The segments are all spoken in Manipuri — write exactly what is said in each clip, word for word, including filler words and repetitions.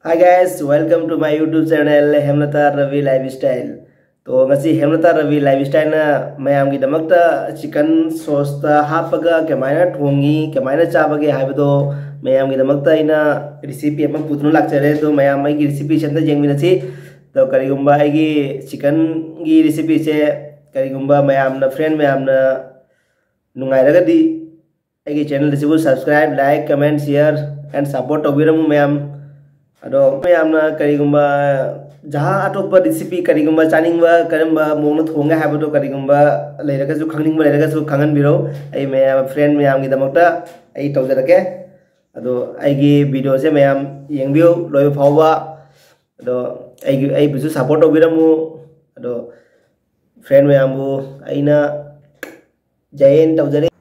Hi guys, welcome to my YouTube channel Hemlata Ravi Lifestyle. ꯇꯣ, ꯉꯁꯤ ꯍꯦꯝꯂꯇꯥ ꯔꯕꯤ ꯂꯥꯏꯐ ꯁ꯭ꯇꯥꯏꯜꯅ ꯃꯌꯥꯝꯒꯤꯗꯃꯛꯇ ꯆꯤꯀꯟ ꯁꯣꯁꯇ ꯍꯥꯞꯄꯒ ꯀꯃꯥꯏꯅ ꯊꯣꯡꯉꯤ, ꯀꯃꯥꯏꯅ ꯆꯥꯕꯒꯦ ꯍꯥꯏꯕꯗꯣ ꯃꯌꯥꯝꯒꯤꯗꯃꯛꯇ ꯑꯩꯅ ꯔꯤꯁꯤꯄꯤ ꯑꯃ ꯄꯨꯗꯨꯅ ꯂꯥꯛꯆꯔꯦ꯫ ꯑꯗꯣ ꯃꯌꯥꯝ ꯑꯩꯒꯤ ꯔꯤꯁꯤꯄꯤꯁꯦ ꯑꯝꯇ ꯌꯦꯡꯃꯤꯟꯅꯁꯤ꯫ ꯑꯗꯣ ꯀꯔꯤꯒꯨꯝꯕ ꯑꯩꯒꯤ ꯆꯤꯀꯟꯒꯤ ꯔꯤꯁꯤꯄꯤꯁꯦ ꯀꯔꯤꯒꯨꯝꯕ ꯃꯌꯥꯝꯅ, ꯐ꯭ꯔꯦꯟ ꯃꯌꯥꯝꯅ ꯅꯨꯡꯉꯥꯏꯔꯒꯗꯤ ꯑꯩꯒꯤ ꯆꯦꯅꯦꯜ ꯑꯁꯤꯕꯨ subscribe, like, comment, share and support ꯇꯧꯕꯤꯔꯝꯃꯨ ꯃꯌꯥꯝ꯫ ꯑꯗꯣ ꯃꯌꯥꯝꯅ ꯀꯔꯤꯒꯨꯝꯕ ꯖꯍꯥ ꯑꯇꯣꯞꯄ ꯔꯤꯁꯤꯄꯤ ꯀꯔꯤꯒꯨꯝꯕ ꯆꯥꯅꯤꯡꯕ, ꯀꯔꯝꯕ ꯃꯑꯣꯡꯗ ꯊꯣꯡꯒꯦ ꯍꯥꯏꯕꯗꯣ ꯀꯔꯤꯒꯨꯝꯕ ꯂꯩꯔꯒꯁꯨ, ꯈꯪꯅꯤꯡꯕ ꯂꯩꯔꯒꯁꯨ ꯈꯪꯍꯟꯕꯤꯔꯧ꯫ ꯑꯩ ꯃꯌꯥꯝ, ꯐ꯭ꯔꯦꯟ ꯃꯌꯥꯝꯒꯤꯗꯃꯛꯇ ꯑꯩ ꯇꯧꯖꯔꯛꯀꯦ꯫ ꯑꯗꯣ ꯑꯩꯒꯤ ꯚꯤꯗꯤꯑꯣꯁꯦ ꯃꯌꯥꯝ ꯌꯦꯡꯕꯤꯌꯨ ꯂꯣꯏꯕ ꯐꯥꯎꯕ꯫ ꯑꯗꯣ ꯑꯩꯒꯤ, ꯑꯩꯕꯨꯁꯨ support ꯇꯧꯕꯤꯔꯝꯃꯨ꯫ ꯑꯗꯣ ꯐ꯭ꯔꯦꯟ ꯃꯌꯥꯝꯕꯨ ꯑꯩꯅ ꯖꯩ ꯍꯤꯟ ꯇꯧꯖꯔꯤ꯫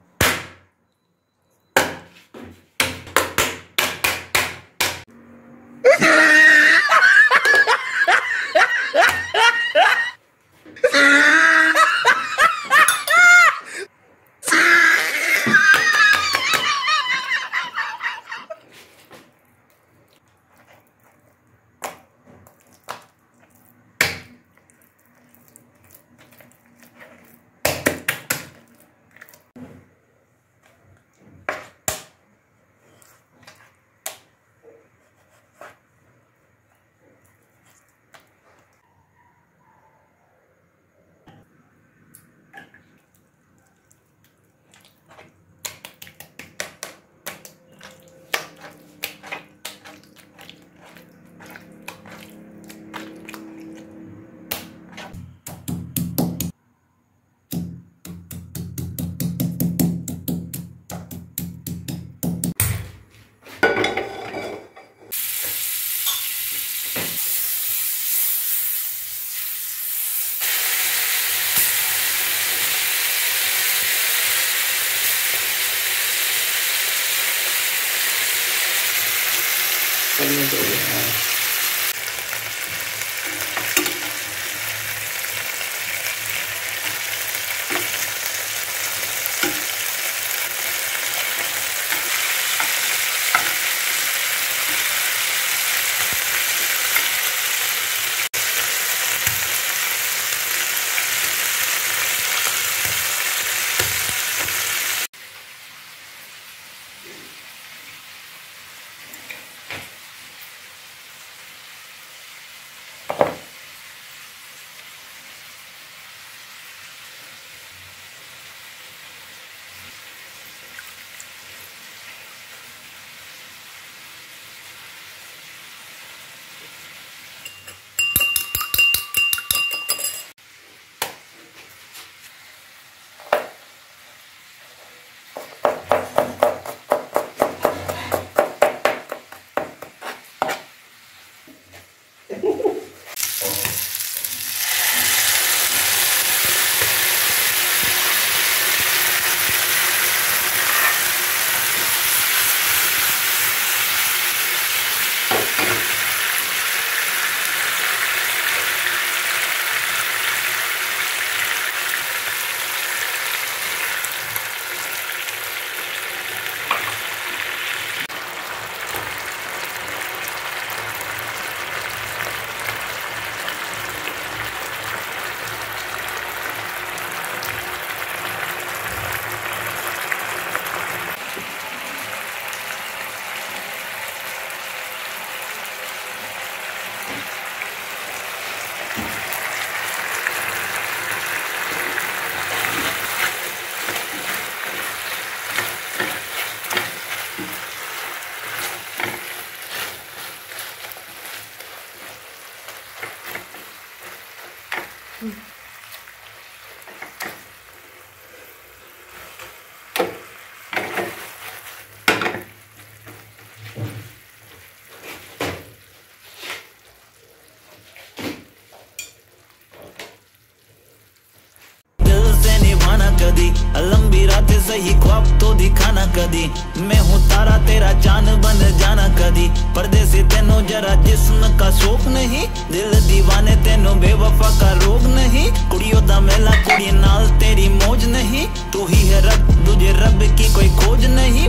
दिल से निभाना कदी, लंबी रात सही, ख्वाब तो दिखाना कदी। मैं हूँ तारा, तेरा चांद बन जाना कदी। परदेसी तेनू जरा जिस्म का शौक नहीं, दिल दीवाने तेनू बेवफा का रोग नहीं। कुड़ियों दा मेला, कुड़ी नाल तेरी मौज नहीं। तू ही है रब, तुझे रब की कोई खोज नहीं।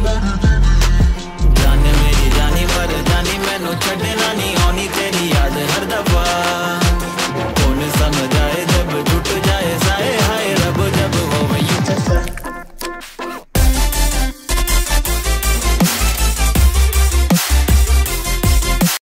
जान मेरी जानी, पर जानी मैनू छड़ना नहीं।